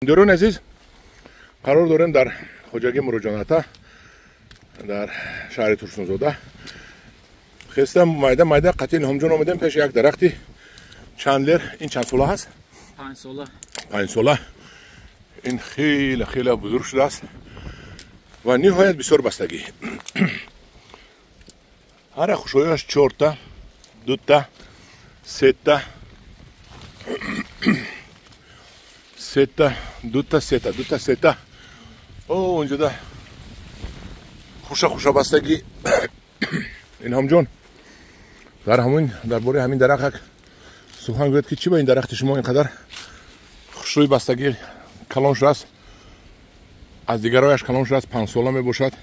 Дӯрони азиз, қарор дорем дар хоҷагии Муроҷоната дар шаҳри Турсунзода. Хеста майда майда қатъи Илҳомҷон омадем пеши як дарахти чандлер. Ин чанд сола ҳаст? 5 сола. 5 сола. Ин хеле хеле бузург шудааст ва ниҳоят бисёр бастагӣ. Ҳар як хушояш 4та, 2та, 3та, 3та, 2та, 3та, 2та, 3та. О, онҷода хуша хуша бастагӣ. Илҳомҷон, дар ҳамин дар бораи ҳамин дарахт як сухан гӯяд, ки чӣ ба ин дарахти шумо ин қадар хушрӯи бастагӣ калон шудааст, аз дигарояш калон шудааст, 5 сола мебошад.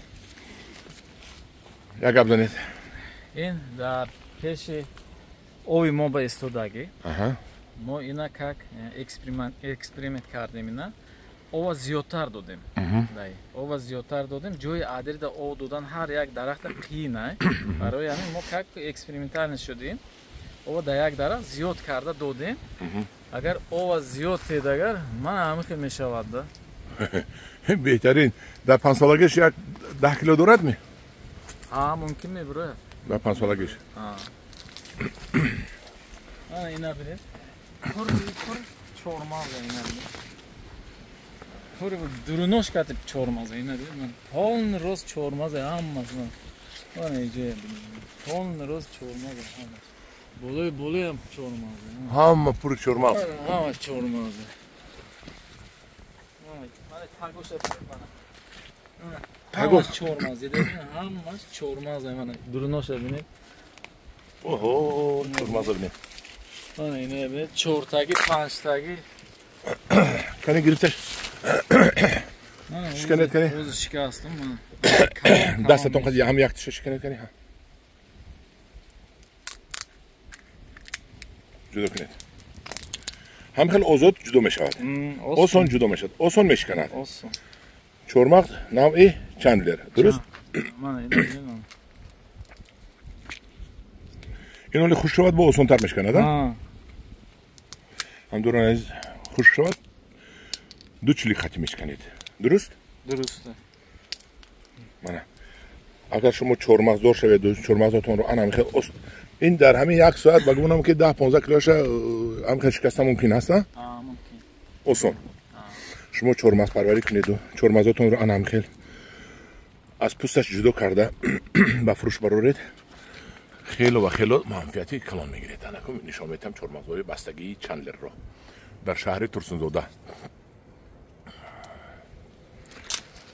Як гап занед. Ин дар пеши ови мо ба истодагӣ. Мо ина как эксперимент кардем, ина ова зиёдтар додем. Ова зиёдтар додем. Ҷои адрида ов додан ҳар як дарахта қиин ай. Барои ҳамин мо как экспериментально шудем. Ова дар як дарахт зиёд карда додем. Агар ова зиёд тед, агар ман ҳамин хел мешавад да. Беҳтарин. Дар 5 солагиш як 10 кило дорад ми? Ҳа, мумкин мебирояд. Дар 5 солагиш. Ана ина бинед. Пур пур чормағз ина бинед. Пур дурунош катиб чормағз ина бинед. Полный рост чормағз ҳаммас. Мана иҷоя бинед. Полный рост чормағз ҳаммас. Болои болоям чормағз. Ҳамма пур чормағз. Ҳама чормағз. Мана тагоша бинед. Мана. Тагош чормағз. Ҳаммас чормағз мана. Дуруноша бинед. Оҳо, чормағз бинед. Мана ина бинед, 4таги, 5таги. Кани гирифташ. Шиканед кани. O'zi shikastim mana. Дастатон қади ҳам якташа шиканед кани. Ҷудо кунед. Ҳам хел озод ҷудо мешавад. Осон ҷудо мешавад. Осон мешиканад. Осон. Чормағз навъи чандлер. Дуруст? Мана ина бинед. Ин оли хушк шавад, бо осонтар мешиканад, а? Ҳамдурон азиз, хушк шавад, 2 чилик хати мешиканед. Дуруст? Дуруст. Мана. Агар шумо чормағздор шавед, чормағзотонро ана ҳамин хел ин дар ҳамин як соат ба гумонам ки 10-15 килоша ҳамин хел шикаста мумкин ҳаст, а? Мумкин. Осон. Шумо чормағзпарварӣ кунеду чормағзотонро ана ҳамин хел аз пӯсташ ҷудо карда ба фурӯш бароред. Хело ва хело манфиати калон мегиред. Анакум нишон метам чормағзҳои бастагии чандлерро дар шаҳри Турсунзода.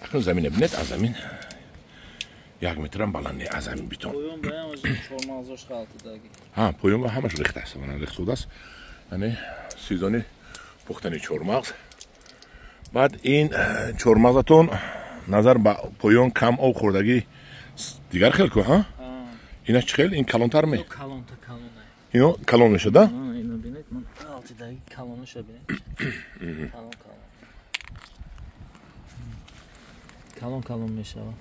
Акнун замина бинед, аз замин 1 метрам баланд не, аз замин битон. Поён ба ҳамаш чормағзош ғалтидаги. Ҳа, поён ба ҳамаш рехта аст, мана рехтудааст. Яъне сезони пухтани чормағз. Баъд ин чормағзатон назар ба поён кам об хӯрдагӣ дигар хел ку, ҳа? Ина чӣ хел? Ин калонтар ме? Калонта калона. Ино калон мешад, а? Ино бинед, ман алтидаги калонаша бинед. Калон калон. Калон калон мешавад.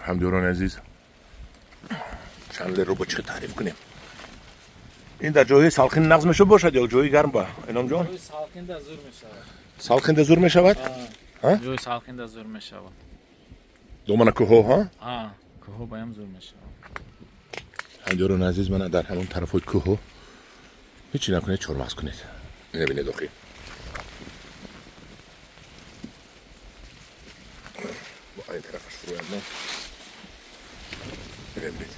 Ҳамдиёрони азиз, чандлерро бо чӣ таъриф кунем? Ин дар ҷои салқин нағз мешавад бошад ё ҷои гарм ба? Иномҷон? Ҷои салқинда зур мешавад. Салқинда зур мешавад? Ҷои салқинда зур мешавад. Домана кӯҳҳо, ҳа? Ҳа, кӯҳҳо баям зур мешавад. Ҳамдиёрони азиз, мана дар ҳамон тарафҳои кӯҳҳо ҳеҷ чӣ накунед, чормағз кунед. Ина бинед охи. Бо ин тарафаш фурӯяд, на? Ина бинед.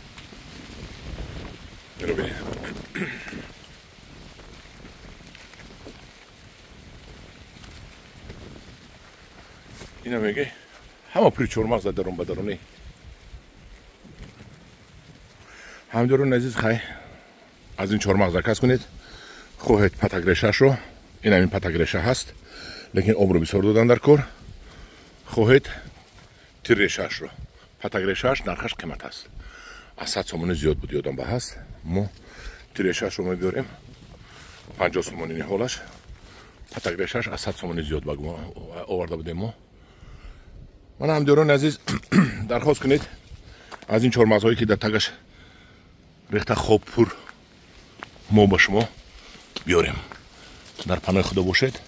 Ино бинед. Ина меге ҳама пури чормағз дар дарун ба дарунӣ. Ҳамдиёрони азиз, хай аз ин чормағз заказ кунед. Хоҳед патакрешашро, ин ҳамин патакреша ҳаст, лекин обро бисёр додан дар кор. Хоҳед тиррешаашро, патакрешааш нархаш қимат аст, аз 100 сомонӣ зиёд буд, ёдам ба ҳаст. Мо тиррешаашро мебиёрем 50 сомонӣ ниҳолаш, патакрешааш аз 100 сомонӣ зиёд ба оварда будем мо. Мана ҳамдиёрони азиз, дархост кунед аз ин чормағзҳое ки дар тагаш рехта хоб пур, мо ба шумо биёрем. Дар паноҳи Худо бошед.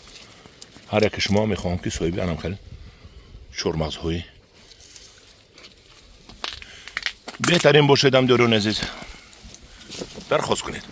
Ҳар яке шумо мехоҳам, ки соҳиби анам хел чормағзҳои беҳтарин бошед. Ҳамдиёрони азиз, дархост кунед.